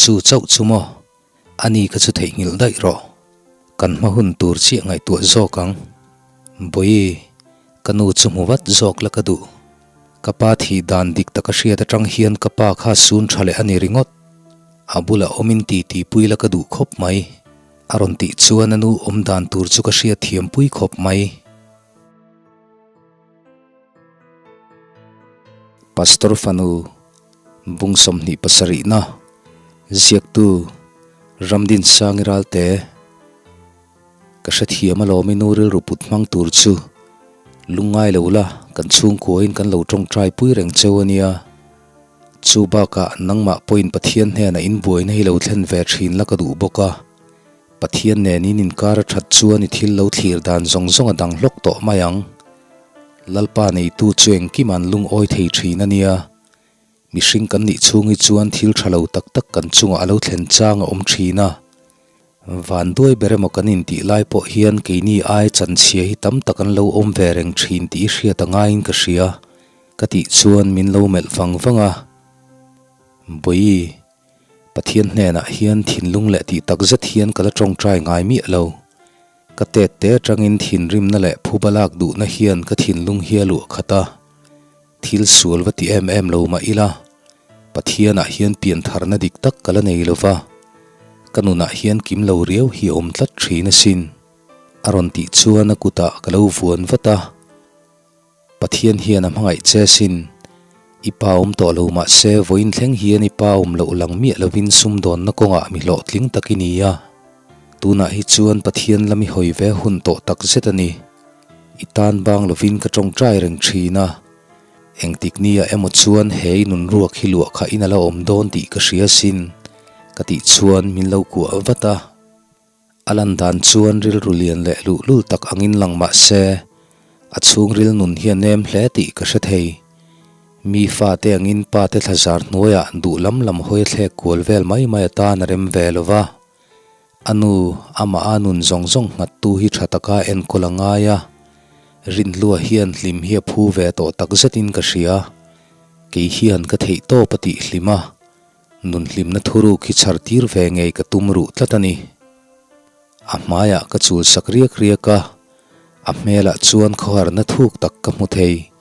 Chu chauh chu maw? Ani kha chu theihnghilh daih rawh. Kan hma hun tur chiah ngaihtuah zawk ang. Bawihi, ka nu chu hmu vat zawk la ka duh. Ka pa thih dan dik taka hriat atang hian ka pa kha sun tha leh a ni ringawt. A bulah awmin titi pui la ka duh khawp mai. A rawn tih chuan a nu awm dan tur chu ka hriat thiam pui khawp mai. Pastor fanu bung 27na ziaktu Ramdin Sangi Ralte Ka hrethiam alawm i nu rilru put hmang tur chu lungngai lo la kan chhungkuain kan lo tawngtai pui reng cheu a nia. Chu bakah nangmah pawhin Pathian hnenah in buaina hi lo thlen ve thin la ka duh bawk a. Pathian nen in inkar a that chuan i thil lo thlir dan zawng zawng a dang hlawk tawh mai ang. Lalpa neitu chu engkim an lungawi thei thin a nia. Mihring kan nih chhung hi chuan thil tha lo tak tak kan chungah a lo thlen chang a awm thin a. Van duai ber emaw kan intih lai pawh hian keini ai chanchhia hi tam tak an lo awm ve reng thin tih i hriat a ngaiin ka hria. Ka tih chuan min lo melh vang vang a. Bawihi, Pathian hnenah hian thinlung leh tih tak zet hian ka la tawngtai ngai miah lo. Ka tet te atangin thinrimna leh phuba lak duhna hian ka thinlung hi a luah khat a. Thil sual va ti em em lo mah ila, Pathianah hian piantharna dik tak ka la nei lo va, ka nunah hian kim lo riau hi a awm tlat thin asin. A rawn tih chuan a kutah ka lo vuan vat a. Pathian hian a hmangaih che sin. I pa awm tawh lo mah se vawiin thleng hian i pa awm loh lang miah lovin sumdawnna kawngah mi hlawhtling tak i ni a. Tunah hi chuan Pathian lam i hawi ve hun tawh tak zet a ni. I tan bang lovin ka tawngtai reng thin a. Engtik nia emaw chuan he i nun ruak hi luah kha in a la awm dawn tih ka hria sin ka tih chuan min lo kuah vat a. A lan dan chuan rilru lian leh luhlul tak angin lang mah se, a chhungril nun hi a nem hle tih ka hre thei. Mi fate angin pa te thlazar hnuaiah duh lam lam hawi a thlek kual vel mai mai atan a rem ve lo va. A nu, amah a nun zawng zawng nghattu hi tha taka enkawl a ngai a, Rinhlua hian hlim hi a phu ve tawh tak zetin ka hria. Kei hian ka theih tawp a tih hlim a. Nun hlimna thuruk hi chhar tir ve ngei ka tum ruh tlat a ni. A hmaiah ka chul sak riak riak a, a hmelah chuan khawharna thuk tak ka hmu thei.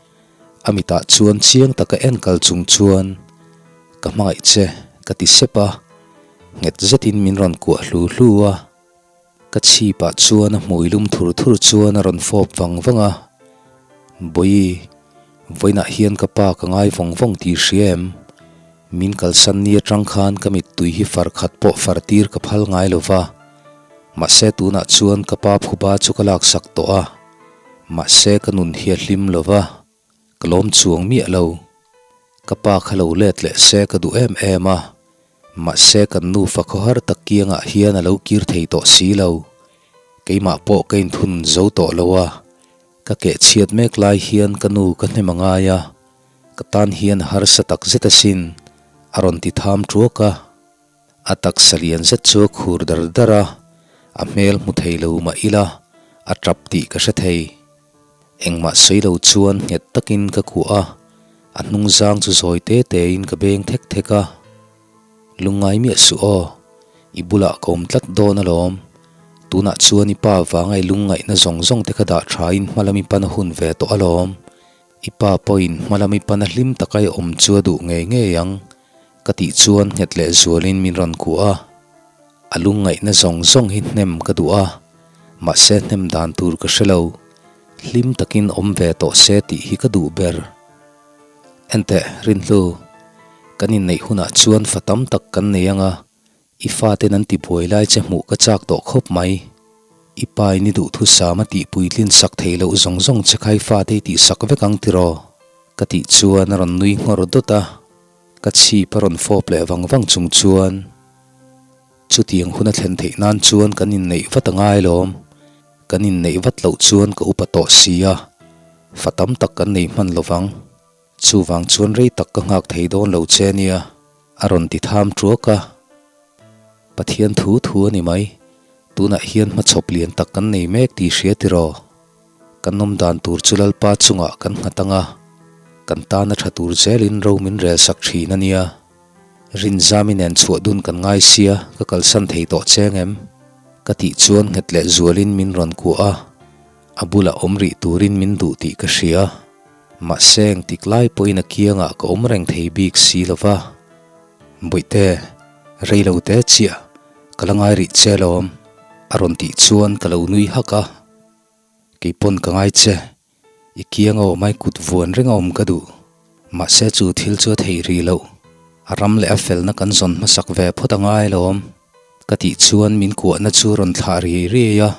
A mitah chuan chiang taka en kal chung chuan, Ka hmangaih che, ka ti sep a, nghet zetin min rawn kuah hlu hlu a. Ka chhipah chuan a hmui lum thur thur chuan a rawn fawp vang vang a, Bawihi, vawiinah hian ka pa ka ngai vawng vawng tih hria em? Min kalsan ni atang khan ka mittui hi far khat pawh far tir ka phal ngai lo va, mahse tunah chuan ka pa phuba chu ka laksak tawh a, mahse ka nun hi a hlim lo va, Ka lawm chuang miah lo. Ka pa kha lo let leh se ka duh em em a, mahse kan nufa khawhar tak kiangah hian a lo kir thei tawh si lo. Keimah pawh ka inthun zo tawh lo a, ka keh chhiat mek lai hian ka nu ka hnem a ngai a, ka tan hian a harsa tak zet asin, a rawn ti tham ṭuak a. A taksa lian zet chu a khur dar dar a, a hmel hmu thei lo mah ila a tap tih ka hre thei. Engmah sawi lo chuan nghet takin ka kuah a, a hnung zang chu zawi te tein ka beng thek thek a. Lungngai miah suh aw, i bulah ka awm tlat dawn alawm. Tunah chuan i pa vanga i lungngaihna zawng zawng te kha dah thain hmalami pan a hun ve tawh alawm. I pa pawhin hmalami pana hlim taka i awm chu a duh ngei ngei ang. Ka tih chuan nghet leh zualin min rawn kuah a, a lungngaihna zawng zawng hi hnem ka duh a, mahse hnem dan tur ka hre lo, hlim takin awm ve tawh se tih hi ka duh ber. Enteh, Rinhlu, kan inneih hunah chuan fa tam tak kan nei ang a, i faten an tibuai lai che hmuh ka chak tawh khawp mai. I pa in i duhthusam a tihpuitlin sak theih loh zawng zawng che kha i fate i tihsak vek ang tiraw? Ka tih chuan a rawn nui nghawr dawt a. Ka chhip a rawn fawp leh vang vang chung chuan chutiang hun a thlen theih nan chuan kan inneih vat a ngai lawm. Kan inneih vat loh chuan ka upa tawh si a, fa tam tak kan nei hman lo vang. Chuvang chuan rei tak ka nghak thei dawn lo che nia, a rawn ti tham ṭuak a. Pathian thu thu a ni mai, tunah hian hmachhawp lian tak kan nei mek tih hria tiraw? Kan awm dan tur chu Lalpa chungah kan nghat ang a, kan tana tha tur zelin ro min rel sak thin a nia. Rinzami nen chhuah dun kan ngai sia, ka kalsan thei tawh cheng em? Ka tih chuan nghet leh zualin min rawn kuah a, a bulah awm rih turin min duh tih ka hria. Mahse engtik lai pawhin a kiangah ka awm reng thei bik si lo va. Bawihte, rei lo te chiah, ka la ngai rih che alawm, a rawn tih chuan ka lo nui hak a. Kei pawn ka ngai che, i kiang a awm ai kut vuan reng a awm ka duh. Mahse chu thil chu a theih rih loh, a ram leh a felna kan zawn hmasak ve phawt a ngai alawm, ka tih chuan min kuahna chu rawn thlah riai riai a.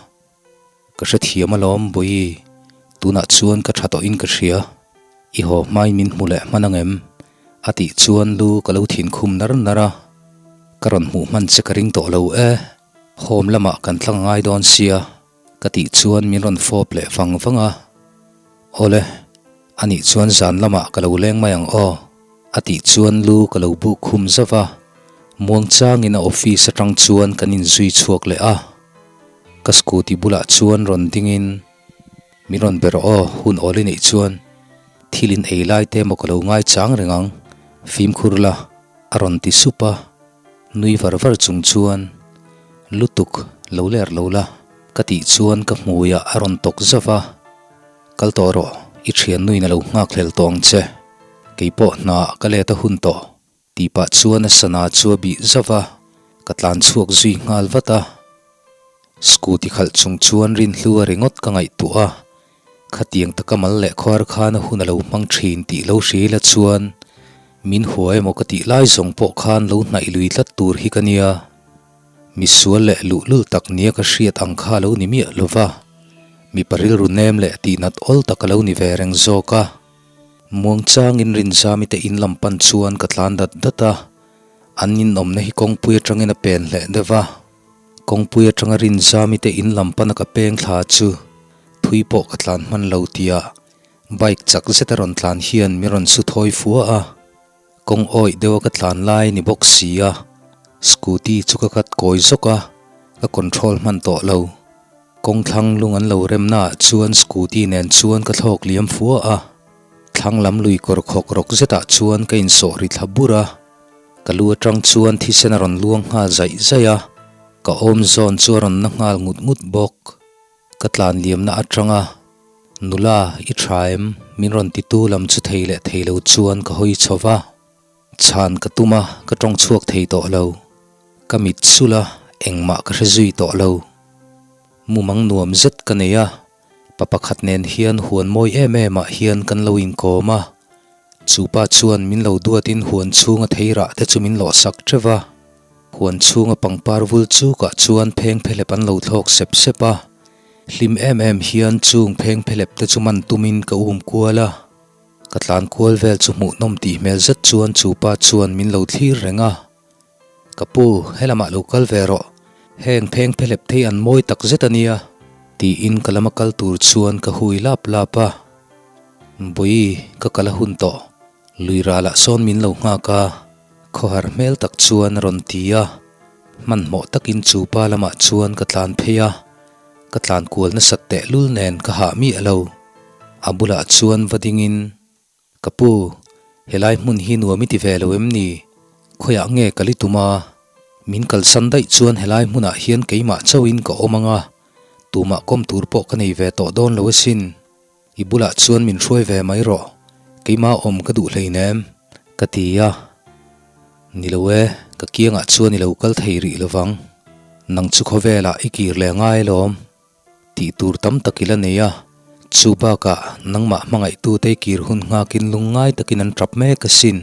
Ka hrethiam alawm Bawihi, tunah chuan ka tha tawhin ka hria. I haw hmain min hmu leh hman angem? A tih chuan lu ka lo thin khum nar nar a. Ka rawn hmuh hman che ka ring tawh lo e, home lamah kan tlang ngai dawn sia ka tih chuan min rawn fawp leh vang vang a. Awle, anih chuan zan lamah ka lo leng mai ang aw, a tih chuan lu ka lo buk khum zauh a. Muangchangin a office atang chuan kan inzui chhuak leh a. Ka scooty bulah chuan rawn dingin, Min rawn ber aw, hun awl i neih chuan thil in ei lai te maw ka lo ngai chang reng ang, fimkhur la, a rawn ti sup a. Nui var var chung chuan, Lutuk, lo ler lo la, ka tih chuan ka hmuiah a rawn tawk zauh a. Kal tawh rawh, i thiannuin a lo nghakhlel tawh ang che. Keipawh hna ka let a hun tawh. Tih pah chuan a sana chu a bih zauh a, ka tlan chhuak zui nghal vat a. Scooty khalh chung chuan Rinhlu a ringawt ka ngaihtuah a, khatiang taka mal leh khuar khan a hun a lo hmang thin tih lo hri la chuan min hua emaw ka tih lai zawng pawh khan lo hnaih lui tlat tur hi ka nia. Misual leh luhlul tak nia ka hriat ang kha a lo ni miah lo va, mipa rilru nem leh tihnat awl tak a lo ni ve reng zawk a. Muangchangin Rinzami te in lam pan chuan ka tlan dat dat a, an inawmna hi kawngpui atangin a pen hleh deuh a. Kawngpui atanga Rinzami te in lam pana ka peng thla chu thui pawh ka tlan hman lo tia bike chak zet a rawn tlan hian min rawn su thawi fua a. Kawng awih deuha ka tlan lai ni bawk si a, scooty chu ka kat kawi zawk a, ka control hman tawh lo. Kawng thlang lung an lo remna ah chuan scooty nen chuan ka thlawk liam fua a, thlang lam lui kawr khawk rawk zetah chuan ka insawh ri thla bur a, ka lu atang chuan thisen a rawn luang nghal zaih zaih a, ka awm zawn chu a rawn na nghal ngut ngut bawk. Ka tlan liamna atanga nula i tha em? Min rawn titu lam chu thei leh thei lo chuan ka hawi chho va, chhan ka tum a, ka tawng chhuak thei tawh lo. Ka mit sul a, engmah ka hre zui tawh lo. Mumang nuam zet ka nei a, pa pakhat nen hian huan mawi em em ah hian kan lo inkawm a, chu pa chuan min lo duatin huan chhunga theirah te chu min lawhsak teuh va. Huan chhunga pangpar vul chukah chuan phengphelep an lo thlawk sep sep a, hlim em em hian chung phengphelep te chu man tumin ka um kual a, ka tlan kual vel chu hmuhnawm tih hmel zet chuan chu pa chuan min lo thlir reng a, Ka pu, helamah lo kal ve rawh, heng phengphelep te hi an mawi tak zet a nia, tiin ka lama kal tur chuan ka hui lap lap a, Bawihi, ka kal a hun tawh, lui ralah sawn min lo nghak a. Khawhar hmel tak chuan a rawn ti a, hmanhmawh takin chu pa lamah chuan ka tlan phei a, ka tlan kual nasat tehlul nen ka hah miah lo. A bulah chuan va dingin, Ka pu, helai hmun hi nuam i ti ve lo em ni? Khawiah nge ka li tum a? Min kalsan daih chuan helai hmunah hian keimah chauhin ka awm ang a, tumah kawm tur pawh ka nei ve tawh dawn lo asin. I bulah chuan min hruai ve mai rawh, keimah awm ka duh hleinem, ka ti a. Ni lo e, ka kiangah chuan i lo kal thei rih lovang, nang chu khawvelah i kir leh ngai alawm, tih tur tam tak i la nei a, chu bakah nangmah hmangaihtute i kir hun nghakin lungngai takin an tap mek asin,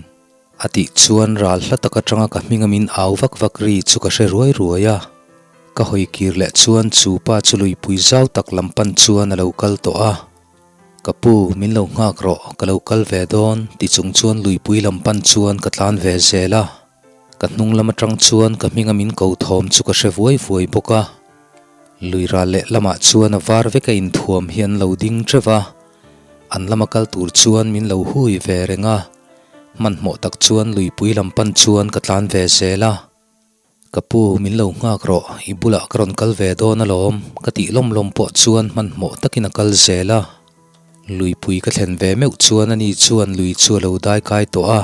a tih chuan ral hla tak atanga ka hminga min au vak vak ri chu ka hre ruai ruai a. Ka hawi kir leh chuan chu pa chu luipui zau tak lam pan chuan a lo kal tawh a. Ka pu, min lo nghak rawh, ka lo kal ve dawn, ti chung chuan luipui lam pan chuan ka tlan ve zel a. Ka hnung lam atang chuan ka hminga min ko thawm chu ka hre vuai vuai bawk a. Lui ral leh lamah chuan a var vek a inthuam hi an lo ding teuh a. An lama kal tur chuan min lo hui ve reng a. Hmanhmawh tak chuan luipui lam pan chuan ka tlan ve zel a. Ka pu, min lo nghak rawh, i bulah ka rawn kal ve dawn alawm, ka tih lawm lawm pawh chuan hmanhmawh takin a kal zel a. Luipui ka thlen ve meuh chuan ani chuan lui chu a lo dai kai tawh a.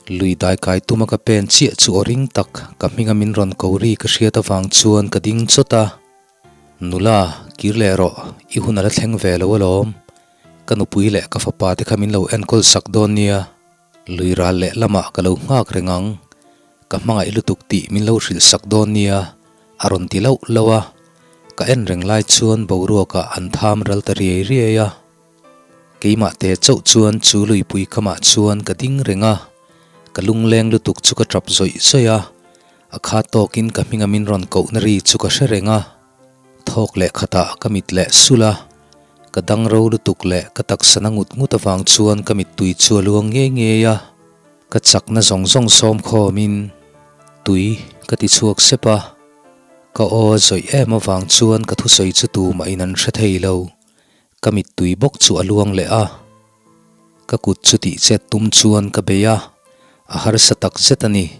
Lui dai kai tuma ka pen chiah chu aw ring tak ka hminga min rawn ko ri ka hriat avang chuan ka ding chawt a. Nula, kir leh rawh, i hun a la thleng ve lo alawm. Ka nupui leh ka fapa te kha min lo enkawl sak dawn nia. Lui ral leh lamah ka lo nghak reng ang. Ka hmangaih lutuk tih min lo hrilh sak dawn nia, a rawn ti lauh lauh a. Ka en reng lai chuan boruakah an tham ral ta riai riai a. Keimah te chauh chuan chu luipui khamah chuan ka ding reng a, ka lungleng lutuk chu ka tap zawih zawih a, a kha tawkin ka hminga min rawn kohna ri chu ka hre reng a. Thawk leh khatah ka mit leh sulh a, ka dang ro lutuk leh ka taksa na ngut ngut avang chuan ka mittui chu a luang ngei ngei a, ka chakna zawng zawng sawm khawmin tui ka ti chhuak sep a, ka aw a zawih em avang chuan ka thusawi chu tumah in an hre thei lo. Ka mittui bawk chu a luang leh a, ka kut chu tih chet tum chuan ka bei a, a harsa tak zet a ni.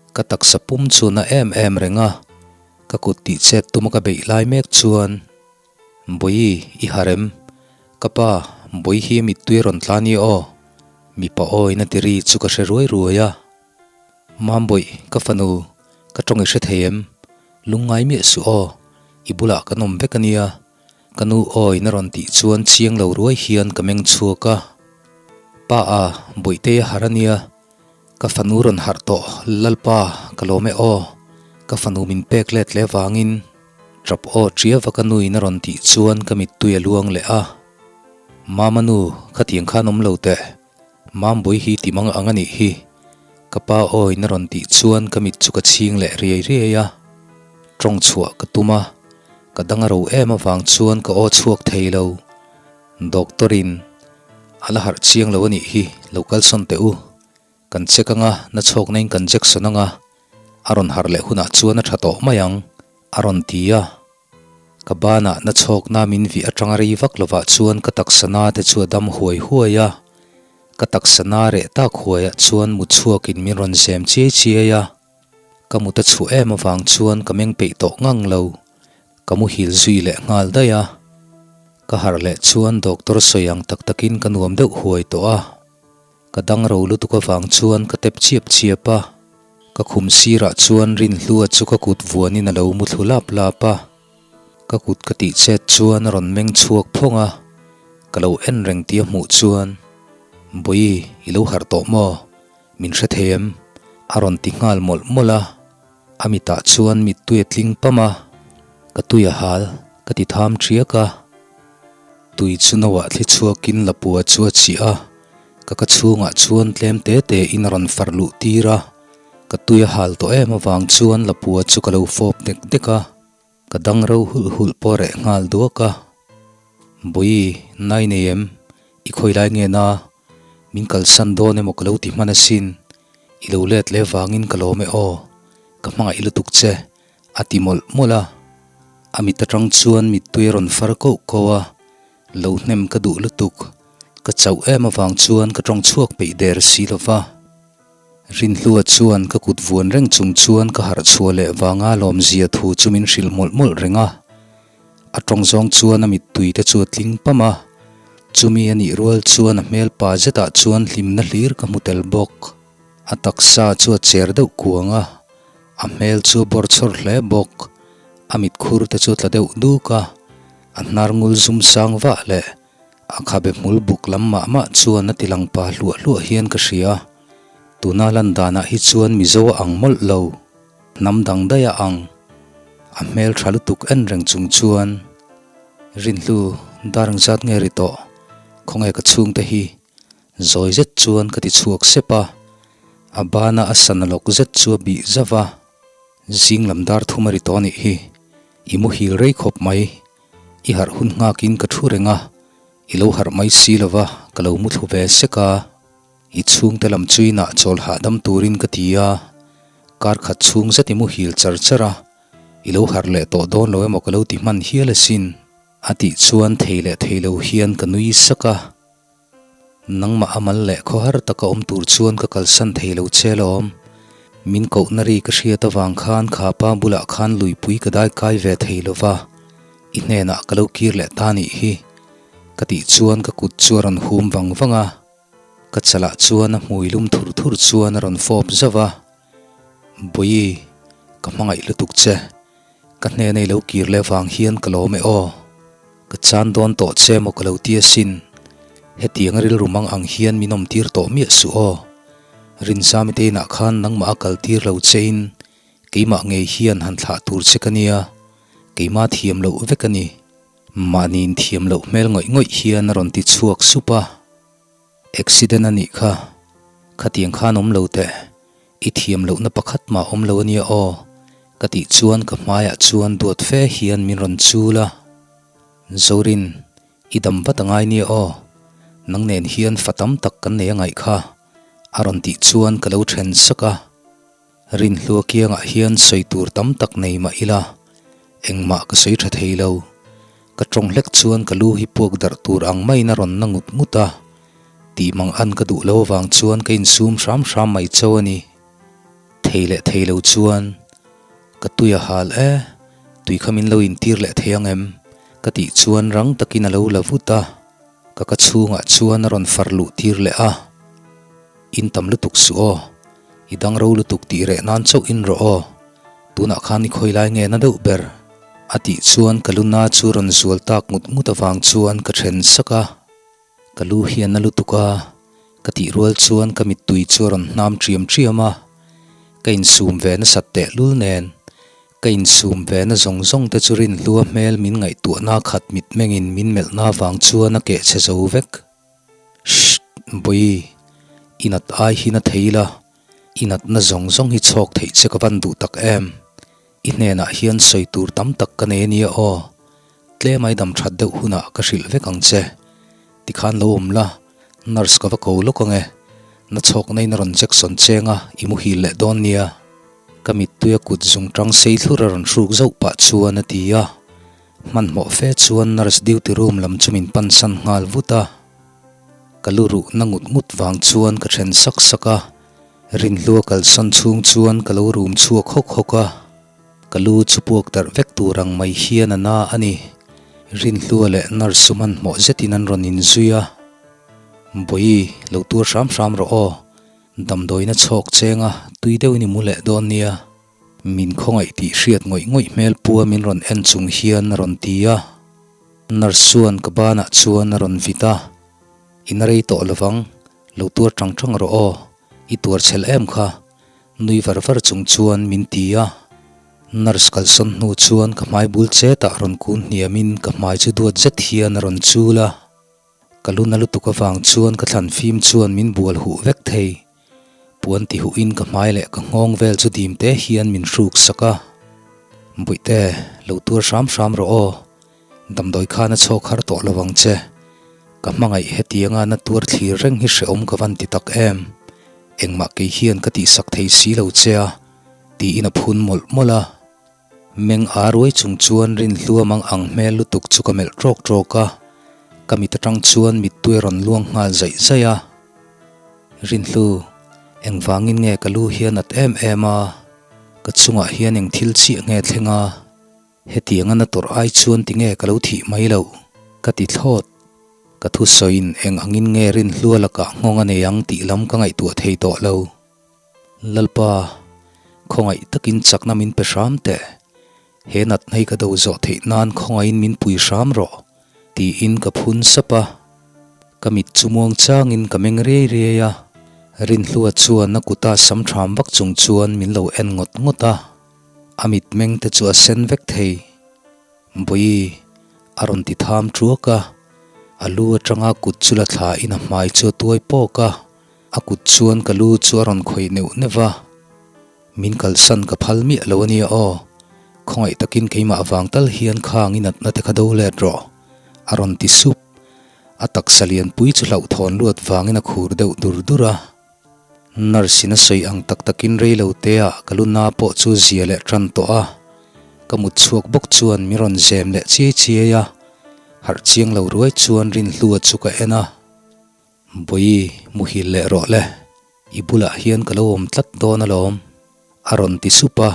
Ka taksa pum chu na em em reng a, ka kut tih chet tuma ka beih lai mek chuan, Bawihi, i harh em? Ka pa, Bawihi hi mittui a rawn tla nia aw, mipa awina ti ri chu ka hre ruai ruai a. Mambawih, ka fanu, ka tawng i hre thei em? Lungngai miah suh aw, i bulah kan awm vek a nia. Ka nu awi na rawn tih chuan chiang lo ruai hian ka meng chhuak a. Pa a, Bawihtei a harh a nia. Ka fanu rawn harh tawh, Lalpa, ka lawm e aw. Ka fanu min pek let leh vangin. Tap aw ṭiava ka nu in a rawn tih chuan ka mittui a luang leh a. Mama nu, khatiang khan awm lo teh. Mambui hi ti mang ang a nih hi. Ka pa awi na rawn tih chuan ka mit chu ka chhing leh riai riai a. Tawng chhuah ka tum a, ka dang a ro em avang chuan ka aw chhuak thei lo. Doctor in a la harh chiang lo a nih hi, lo kalsawn teh u. Kan check anga, na chhawkna in kan jection anga, a rawn harh leh hunah chuan a tha tawh mai ang, a rawn ti a. Ka banah na chhawkna min vih atanga rei vak lovah chuan ka taksa na te chu a dam huai huai a, ka taksa na reh tak huaiah chuan mut chhuakin min rawn zem chiai chiai a, ka mut a chhuah em avang chuan ka meng peih tawh ngang lo, ka muhil zui leh nghal daih a. Ka harh leh chuan doctor sawi ang tak takin ka nuam deuh huai tawh a. Ka dang ro lutuk avang chuan ka tep chiap chiap a, ka khum sirah chuan Rinhlua chu ka kut vuanin a lo mu thlu lap lap a, ka kut ka tih chet chuan a rawn meng chhuak phawng a, ka lo en reng tih a hmuh chuan, Bawihi, i lo harh tawh maw? Min hre thei em? A rawn ti nghal mawlh mawlh a, a mitah chuan mittui a tling pam a, ka tui a hal, ka ti tham ṭhiak a. Tui chu no ah thli chhuakin lapua chu a chih a, ka ka chhungah chuan tlem te te in a rawn far luh tir a, ka tui a hal tawh em avang chuan lapua chu ka lo fawp dek dek a, ka dang ro hulh hulh pawh reh nghal duak a. Bawihi, nai nei em? I khawi lai nge na? Min kalsan dawn emaw ka lo ti hman asin, i lo let leh vangin ka lawm e aw, ka hmangaih lutuk che. A ti mawlh mawlh a, a mit atang chuan mittui a rawn far koh koh a, lo hnem ka duh lutuk, ka chauh em avang chuan ka tawng chhuak peih der si lo va. Rinhlua chuan ka kut vuan reng chung chuan ka harh chhuah leh vanga lawmzia thu chu min hrilh mawlh mawlh reng a, a tawng zawng chuan a mittui te chu a tling pam a, chumi a nih rual chuan a hmel pa zetah chuan hlimna hlir ka hmu tel bawk. A taksa chu a cher deuh kuang a, a hmel chu a bawr chhawr hle bawk. A mit khur te chu a tla deuh duk a, a hnar ngul zum sang vah leh a khabe hmul buk lam mah mah chuan a ti lang pa hluah hluah hian ka hria. Tuna lan danah hi chuan Mizo a ang mawlh lo, hnam dang daih a ang. A hmel tha lutuk en reng chung chuan, Rinhlu, dar engzat nge ri tawh? Khawnge ka chhungte hi? Zawi zet chuan ka ti chhuak sep a, a bana a sana lawk zet chu a bih zauh a, zing lam dar thum a ri tawh a nih hi, i muhil rei khawp mai, i harh hun nghakin ka thu reng a, i lo harh mai si lo va, ka lo muthlu ve sek a, i chhungte lam chu inah chawl hahdam turin ka ti a, kar khat chhung zet i muhil char char a, i lo harh leh tawh dawn lo emaw ka lo ti hman hial asin, a tih chuan thei leh thei lo hian ka nui sak a. Nangmah a mal leh khawhar taka awm tur chuan ka kalsan thei lo che lawm. Min kohna ri ka hriat avang khan kha pa bulah khan luipui ka dai kai ve thei lo va, i hnenah ka lo kir leh ta nih hi. Ka tih chuan ka kut chu a rawn hum vang vang a. Ka chalah chuan a hmui lum thur thur chuan a rawn fawp zauh a, Bawihi, ka hmangaih lutuk che. Ka hnena i lo kir leh vang hian ka lawm e aw. Ka chan dawn tawh che maw ka lo ti asin. Hetiang rilru mang ang hian min awm tir tawh miah suh aw. Rinzami te inah khan nangmah a kal tir lo che in keimah ngei hian han thlah tur che ka nia, keimah thiam loh vek a ni. Mahni inthiam loh hmel ngawih ngawih hian a rawn ti chhuak sup a. Accident a nih kha, khatiang khan awm lo teh, i thiam lohna pakhat mah awm lo a nia aw, ka tih chuan ka hmaiah chuan duat fe hian min rawn chul a. Zorin, i dam vat a ngai nia aw, nang nen hian fa tam tak kan nei a ngaih kha, a rawn tih chuan ka lo then sak a. Rinhlua kiangah hian sawi tur tam tak nei mah ila, engmah ka sawi tha thei lo. Ka tawng hlek chuan ka lu hi puak darh tur ang maiin a rawn na ngut ngut a, tih mang an ka duh lo avang chuan ka insum hram hram mai cho a ni. Thei leh thei lo chuan ka tui a hal e, tui kha min lo intir leh thei ang em? Ka tih chuan rang takin a lo la vut a, ka ka chhungah chuan a rawn far luh tir leh a. In tam lutuk suh aw, i dang ro lutuk tih reh nan chauh in rawh aw, tunah khan i khawi lai nge na deuh ber? A tih chuan ka lu na chu rawn zual tak ngut ngut avang chuan ka then sak a, ka lu hi a na lutuk a, ka tih rual chuan ka mittui chu a rawn hnam ṭiam ṭiam a, ka insum ve nasat tehlul nen ka insum ve na zawng zawng te chu Rinhlua hmel min ngaihtuahna khat mitmengin min melhna avang chuan a keh chhe zo vek. Shh! Bawihi, i nat ai hi na thei ila, i natna zawng zawng hi chhawk theih che ka van duh tak em? I hnenah hian sawi tur tam tak ka nei ania aw. Tlem ai dam that deuh hunah ka hrilh vek ang che. Tikhan lo awm la, nurse ka va ko lawk ang e. Na chhawk naiin a rawn Jackson cheng a, i muhil leh dawn nia. Ka mittuia kut zung tang sei thlur a rawn hruk zauh pah chuan a ti a. Hmanhmawh fe chuan nurse duty room lam chu min pansan nghal vut a, ka lu ruh na ngut ngut vang chuan ka then sak sak a, Rinhlua kalsan chhung chuan ka lo rum chhuak hawk hawk a, ka lu chu puak darh vek tur ang mai hian a na a ni. Rinhlua leh nurse chu hmanhmawh zetin an rawn inzui a, Bawihi, lo tuar hram hram rawh aw, damdawiin a chhawk cheng a, tui deuhin i mu leh dawn nia. Min khawngaih tih hriat ngawih ngawih hmel pua min rawn en chung hian a rawn ti a. Nurse chuan ka banah chuan a rawn vit a, I na rei tawh lovang, lo tuar tang tang rawh aw, i tuar chhel em kha, nui var var chung chuan min ti a. Nurse kalsawn hnu chuan ka hmai bul chetah rawn kun hniamin ka hmai chu duat zet hian a rawn chul a. Ka lu na lutuk avang chuan ka thlan fim chuan min bual huh vek thei. Puan ti huhin ka hmai leh ka nghawng vel chu dim te hian min hruk sak a. Bawihte, lo tuar hram hram rawh aw. Damdawi khan a chhawk har tawh lo ang che. Ka hmangaih hetianga na tuar thlir reng hi hrehawm ka van ti tak em. Engmah kei hian ka tihsak thei si lo che a, tiin a phun mawlh mawlh a. Meng a ruai chung chuan Rinhlua mang ang hmel lutuk chu ka melh trawk trawk a, ka mit atang chuan mittui a rawn luang nghal zaih zaih a. Rinhlu, engvangin nge ka lu hi a nat em em a? Ka chungah hian eng thil chiah nge thleng a? Hetiang a na tawrh ai chuan tinge ka lo thih mai loh? Ka ti thlawt. Ka thusawiin eng angin nge Rinhlua lakah nghawng a nei ang tih lam ka ngaihtuah thei tawh lo. Lalpa, khawngaih takin chakna min pe hram teh. He natna hi ka do zawh theih nan khawngaihin min pui hram rawh, tiin ka phun sap a. Ka mit chu muang changin ka meng riai riai a, Rinhlua chuan a kuta sam ṭham vak chung chuan min lo en ngawt ngawt a. A mitmeng te chu a sen vek thei. Bawihi, a rawn ti tham ṭuak a. A lu aṭanga kut chu la thlain a hmai chu a tuai pawk a. A kut chuan ka lu chu a rawn khawih neuh neuh va, Min kalsan ka phal miah lo a nia aw, khawngaih takin keimah vang tal hian khang i natna te kha do let rawh, a rawn ti sup. A taksa lianpui chu hlauhthawn luat vangin a khur deuh dur dur a. Nurse in a sawi ang tak takin rei lo te ah ka lu na pawh chu zia leh tan tawh a, ka mut chhuak bawk chuan min rawn zem leh chiai chiai a, harh chiang lo ruai chuan Rinhlua chu ka en a. Bawihi, muhil leh rawh le, i bulah hian ka lo awm tlat dawn alawm, a rawn ti sup a.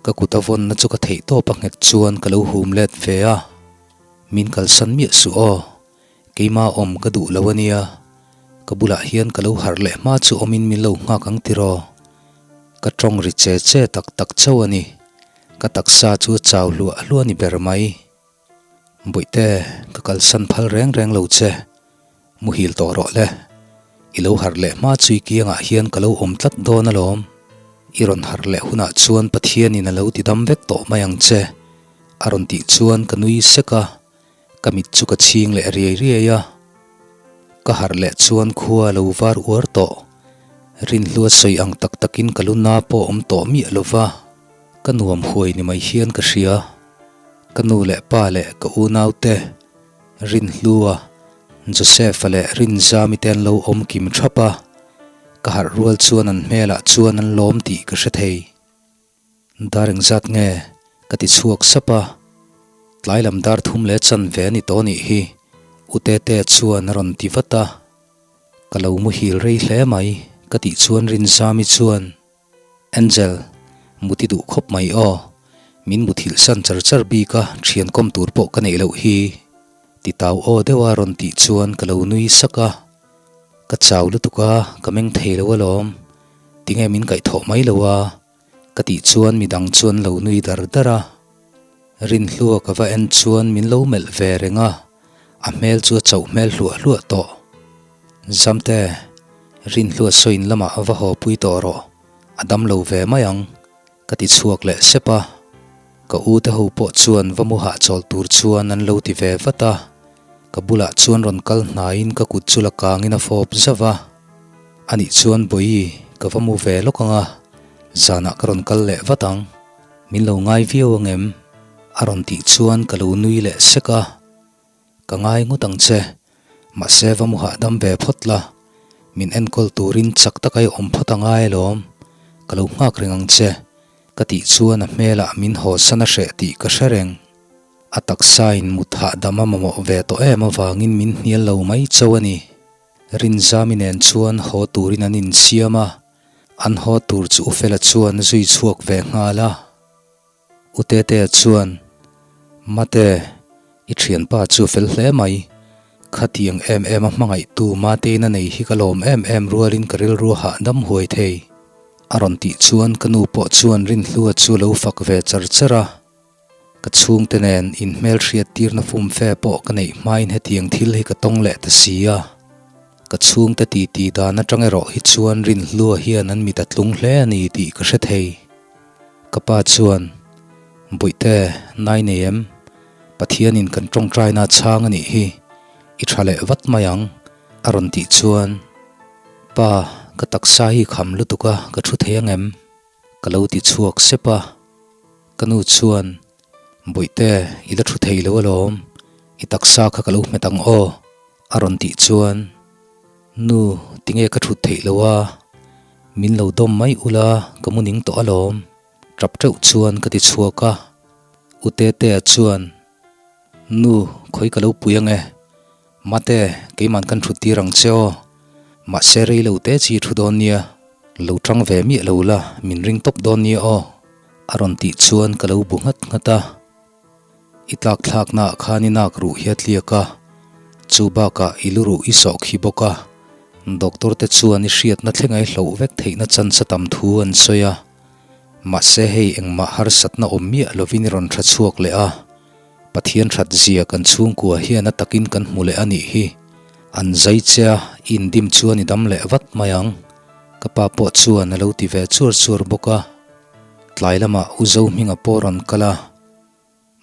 Ka kut a vawnna chu ka theih tawp a nghet chuan ka lo hum let ve a. Min kalsan miah suh aw, keima awm ka duh lo a nia. Ka bulah hian ka lo harh leh hma chu awmin min lo nghak ang tiraw? Ka tawng ri che che tak tak chauh a ni. Ka taksa chu a chau hluah hluah a ni ber mai. Bawihte, ka kalsan phal reng reng lo che. Muhil tawh rawh le. I lo harh leh hma chu i kiangah hian ka lo awm tlat dawn alawm. I rawn harh leh hunah chuan Pathianin a lo ti dam vek tawh mai ang che. A rawn tih chuan ka nui sek a, ka mit chu ka chhing leh riai riai a. Ka harh leh chuan khua a lo var uar tawh. Rinhlua sawi ang tak takin ka lu na pawh awm tawh miah lo va, ka nuam huai ni mai hian ka hria. Ka nu leh pa leh ka unaute Rinhlua, Joseph-a leh Rinzami te an lo awm kim thap a, ka harh rual chuan an hmelah chuan an lawm tih ka hre thei. Dar engzat nge? ka ti chhuak sap a, tlai lam dar thum leh chanve a ni tawh nih hi, U Tete chuan a rawn ti vat a, ka lo muhil rei hle mai ka tih chuan Rinzami chuan, Angel, muti duh khawp mai aw. Min muthilh san char char bik a, thian kawm tur pawh ka neih loh hi. Ti tau aw deuh a rawn tih chuan ka lo nui sak a. Ka chau lutuk a, ka meng thei lo alawm. Tinge min kaihthawh mai lo a? Ka tih chuan midang chu an lo nui dar dar a. Rinhlua ka va en chuan min lo melh ve reng a, a hmel chu a chauh hmel hluah hluah tawh. Zamte, Rinhlua sawiin lamah va haw pui tawh rawh, a dam lo ve mai ang, ka ti chhuak leh sep a. Ka u te ho pawh chuan va mu hahchawl tur chuan an lo ti ve vat a. Ka bulah chuan rawn kal hnaiin ka kut chu la kangin a fawp zauh a. Anih chuan Bawihi, ka va mu ve lawk ang a, zanah ka rawn kal leh vat ang, min lo ngai viau ang em? A rawn tih chuan ka lo nui leh sek a. Ka ngai ngawt ang che, mahse va mu hahdam ve phawt la, min enkawl turin chak taka i awm phawt a ngai alawm, ka lo nghak reng ang che, ka tih chuan a hmelah min hawsan a hreh tih ka hre reng. A taksain mut hahdam a mamawh ve tawh em avangin min hnial lo mai chauh a ni. Rinzami nen chuan haw turin an insiam a, an haw tur chu U Fela chuan a zui chhuak ve nghal a. U Tetea chuan, Mate, i thianpa chu fel hle mai. Khatiang em em a hmangaihtu Matein a nei hi ka lawm em em rualin ka rilru hahdam huai thei. A rawn tih chuan ka nu pawh chuan Rinhlua chu lo fak ve char char a. Ka chhungte nen inhmelhriat tirna fumfe pawh ka neih hmain hetiang thil hi ka tawng leh ta si a. Ka chhungte titi dan atang erawh hi chuan Rinhlua hian an mit a tlung hle a ni tih ka hre thei. Ka pa chuan, Bawihte, nai nei em? Pathianin kan tawngtaina chhang a nih hi, i tha leh vat mai ang, a rawn tih chuan, Pa, ka taksa hi kham lutuk a, ka thu thei ang em? Ka lo ti chhuak sep a. Ka nu chuan, Bawihte, i la thu thei lo alawm, i taksa kha ka lo hmet ang aw, a rawn tih chuan, Nu, tinge ka thut theih lo a, min lo dawm mai ula ka mu ning tawh alawm, tap teuh chuan ka ti chhuak a. U Tetea chuan, Nu, khawi ka lo pui ange, Mate, keiman kan thut tir ang che aw, mahse rei lo te chi thu dawn nia, lo tang ve miah lo la, min ring tawp dawn nia aw, a rawn tih chuan ka lo bu nghat nghat a. I tlak thlaknaah khan i nak ruh hi a tliak a, chu bakah i lu ruh i sawh khi bawk a. Doctor te chuan i hriatna thlenga i hloh vek theihna chance a tam thu an sawi a. Mahse hei engmah harsatna awm miah lovin i rawn tha chhuak leh a. Pathian that zia kan chhungkua hian a takin kan hmu leh a nih hi. An zai che a, i indim chuan i dam leh vat mai ang. Ka pa pawh chuan a lo ti ve chuar chuar bawk a. Tlai lamah U Zohminga pawh rawn kal a.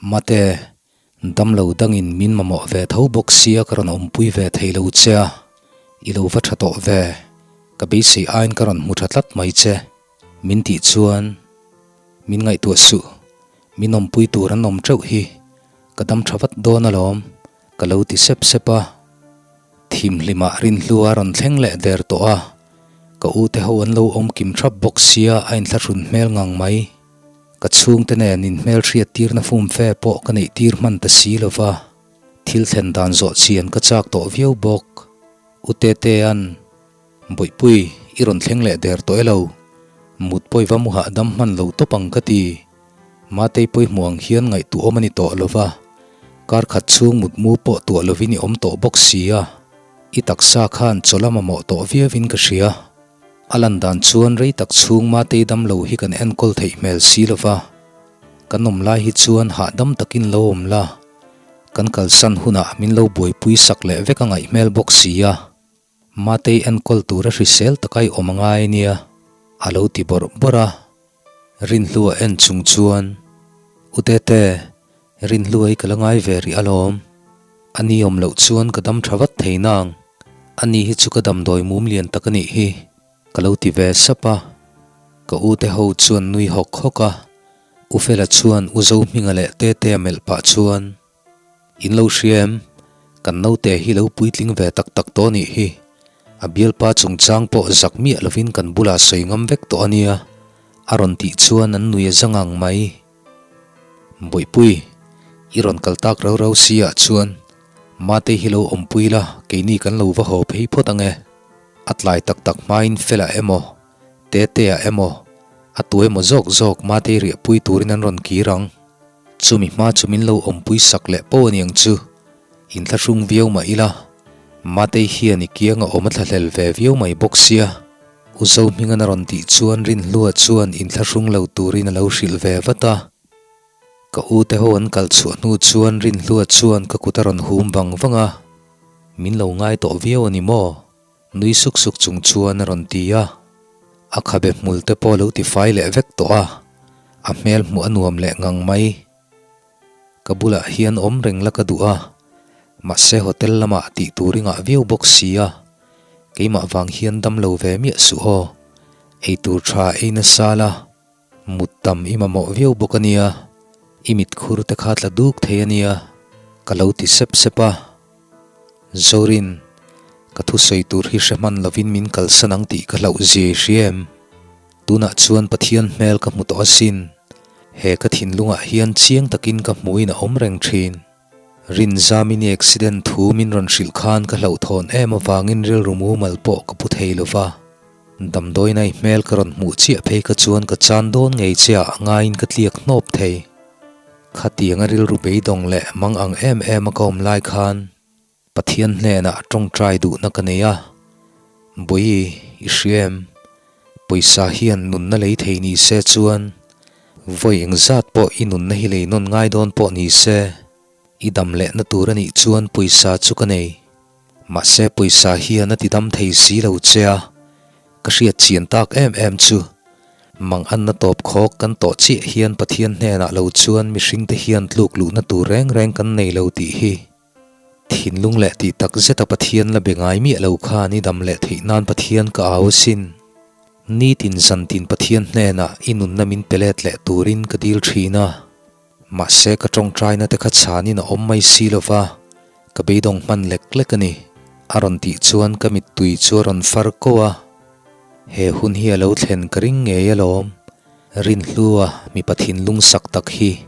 Mate, damlo dangin min mamawh ve tho bawk sia ka rawn awmpui ve thei lo che a, i lo va tha tawh ve, ka beisei aiin ka rawn hmu tha tlat mai che, min tih chuan min ngaihtuah suh, min awmpui tur an awm teuh hi, ka dam tha vat dawn alawm, ka lo ti sep sep a. Thimhlimah Rinhlua rawn thleng leh der tawh a, ka u te ho an lo awm kim thap bawk sia a inthlahrun hmel ngang mai. Ka chhungte nen inhmelhriat tirna fumfe pawh ka neih tir hman ta si lo va, thil thlen dan zawh chian ka chak tawh viau bawk. U Tetea'n, Bawihpui, i rawn thleng leh der tawh e lo? Mut pawi va mu hahdam hman lo tawp ang ka ti. Matei pawi hmu ang hian ngaihtuahawm a ni tawh lo va, kar khat chhung mutmu pawh tuah lovin i awm tawh bawk si a. I taksa khan chawlh a mamawh tawh viauin ka hria. A lan dan chuan rei tak chhung Matei damlo hi kan enkawl theih hmel si lo va, kan awm lai hi chuan hahdam takin lo awm la, kan kalsan hunah min lo buaipui sak leh vek a ngaih hmel bawk si a, Matei enkawl tura hrisel taka i awm a ngai nia, a lo ti bawrh bawrh a. Rinhlua en chung chuan, U Tete, Rinhlua hi ka la ngai ve rih alawm. A ni awm loh chuan ka dam tha vat thei nang. A ni hi chu ka damdawi mum lian tak a nih hi, ka lo ti ve sap a. Ka u te ho chuan nui hawk hawk a. U Fela chuan U Zohminga leh Tetea melh pah chuan, In lo hria em? Kan naute hi lo puitling ve tak tak tawh nih hi. A bialpa chungchang pawh zak miah lovin kan bulah sawi ngam vek tawh a nia, a rawn tih chuan an nui a za ngang mai. Bawihpui, i rawn kal tak rau rau si ah chuan Mate hi lo awmpui la, keini kan lo va haw phei phawt ang e. A tlai tak tak hmain Fela emaw, Tetea emaw, a tu emaw zawk zawk Mate riahpui turin an rawn kir ang. Chumi hma chu min lo awmpui sak leh poh aniang chu. Inthlahrung viau mah ila, Mate hian i kianga awm a thlahlel ve viau mai bawk sia. U Zohmingan a rawn tih chuan Rinhlua chuan inthlahrung lo turin a lo hrilh ve vat a. Ka u te ho an kal chhuah hnu chuan Rinhlua chuan ka kut a rawn hum vang vang a, Min lo ngai tawh viau a ni maw? Nui suk suk chung chuan a rawn ti a. A khabe hmul te pawh a lo tifai leh vek tawh a, a hmel hmuh a nuam leh ngang mai. Ka bulah hian awm reng la ka duh a, mahse hotel lamah tih tur i ngah viau bawk si a, keimah vang hian dam lo ve miah suh aw, eitur tha ei nasa la, mut tam i mamawh viau bawk a nia, i mitkhur te kha tla duk thei a nia, ka lo ti sep sep a. Zorin, ka thusawi tur hi hre hman lovin min kalsan ang tih ka hlauh zia i hria em? Tunah chuan Pathian hmel ka hmu tawh asin. He ka thinlungah hian chiang takin ka hmuin a awm reng thin. Rinzamin i accident thu min rawn hrilh khan ka hlauhthawn em avangin rilru mumal pawh ka pu thei lo va. Damdawiin a i hmel ka rawn hmuh chiah phei kha chuan ka chan dawn ngei che ah ngaiin ka tliak hnawp thei. Khatianga rilru beidawng leh mang ang em em a ka awm lai khan Pathian hnenah tawngtai duhna ka nei a, Bawi i hria em? Pawisa hian nunna lei thei ni se chuan vawi engzat pawh i nunna hi lei nawn ngai dawn pawh ni se, i dam lehna tur a nih chuan pawisa chu ka nei. Mahse pawisa hian a ti dam thei si lo che a, ka hriat chian tak em em chu mang anna tawp khawk kan tawh chiah hian Pathian hnenah lo chuan mihringte hian tluk luhna tur reng reng kan nei lo tih hi. Thinlung leh tih tak zeta Pathian la be ngai miah lo khan i dam leh theih nan Pathian ka au asin. Nitin zantin Pathian hnenah i nunna min pe let leh turin ka dil thin a. Mahse ka tawngtaina te kha chhanin a awm mai si lo va, ka beidawng hman lek lek a ni. A rawn tih chuan ka mittui chu a rawn far ko a. He hun hi a lo thlen ka ring ngei alawm. Rinhlua mipa thinlung sak tak hi.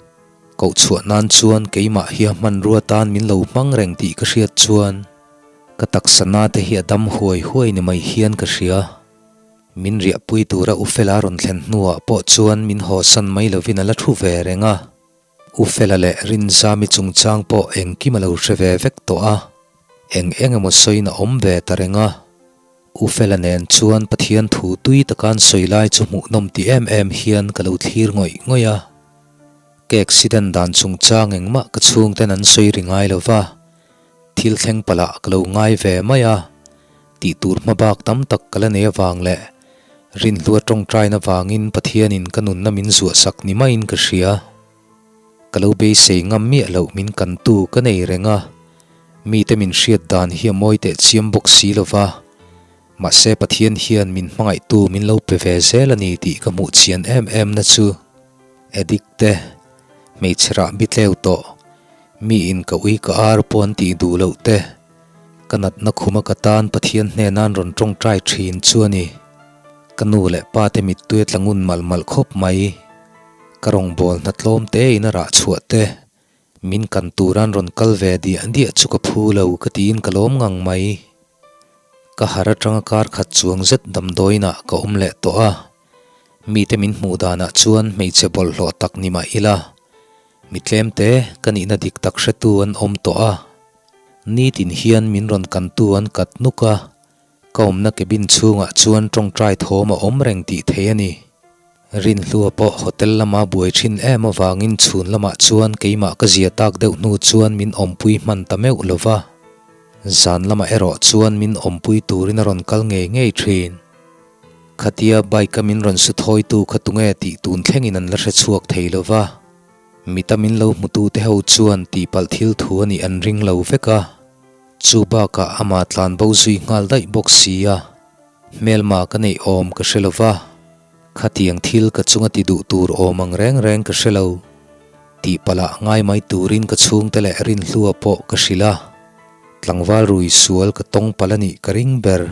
Koh chhuah nan chuan keimah hi a hmanrua tan min lo hmang reng tih ka hriat chuan ka taksa na te hi a dam huai huai ni mai hian ka hria. Min riahpui tura U Fela rawn thlen hnuah pawh chuan min hawsan mai lovin a la thu ve reng a. U Fela leh Rinzami chungchang pawh engkim a lo hre ve vek tawh a, eng eng emaw sawiin a awm ve ta reng a. U Fela nen chuan Pathian thu tui taka an sawi lai chu hmuhnawm ti em em hian ka lo thlir ngawih ngawih a. Ka accident dan chungchang engmah ka chhungten an sawi ri ngai lo va, thil thleng palh ah ka lo ngai ve mai a, tih tur hma bak tam tak ka la nei avang leh rinhlua tawngtaina vangin Pathianin ka nunna min zuahsak ni maiin ka hria. Ka lo beisei ngam miah loh min kantu ka nei reng a, mite min hriat dan hi a mawi teh chiam bawk si lo va, mahse Pathian hian min hmangaihtu min lo pe ve zel a ni tih ka hmuh chian em em na chu. Addict te, hmeichhe rah bi tleu tawh, mi in ka ui ka ar pawh an tih duh loh te, ka natna khuma ka tan Pathian hnenan rawn tawngtai thin chu a ni. Ka nu leh pa te mittui a tla ngun malh malh khawp mai. Ka rawngbâwl hna tlâwm te in a rah chhuah te, min kan turan rawn kal ve diah diah chu ka phu lo ka tiin ka lâwm ngang mai. Ka har aṭanga kar khat chuang zet damdawiinah ka awm leh tawh a. Mite min hmuh danah chuan hmeichhe bawlhhlawh tak ni mah ila, mi tlemte ka nihna dik tak hretu an awm tawh a. Nitin hian min rawn kantu an kat nuk a, ka awmna cabin chhungah chuan tawngtai thawm a awm reng tih theih a ni. Rinhlua pawh hotel lama buai thin em avangin chhun lamah chuan keimah ka zia tak deuh hnu chuan min awmpui hman ta meuh lo va, zan lamah erawh chuan min awmpui turin a rawn kal ngei ngei thin. Khatia bike-a min rawn su thawitu kha tunge tih tun thlengin an la hre chhuak thei lo va, mita min lo hmutute ho chuan tihpalh thil thu a nih an ring lo vek a, chu bakah amah tlan bo zui nghal daih bawk si a, hmelma ka neih awm ka hre lo va, khatiang thil ka chunga ti duh tur awm ang reng reng ka hre lo. Tihpalh ah ngai mai turin ka chhungte leh Rinhlua pawh ka hrilh a, tlangval rui sual ka tawng palh a nih ka ring ber.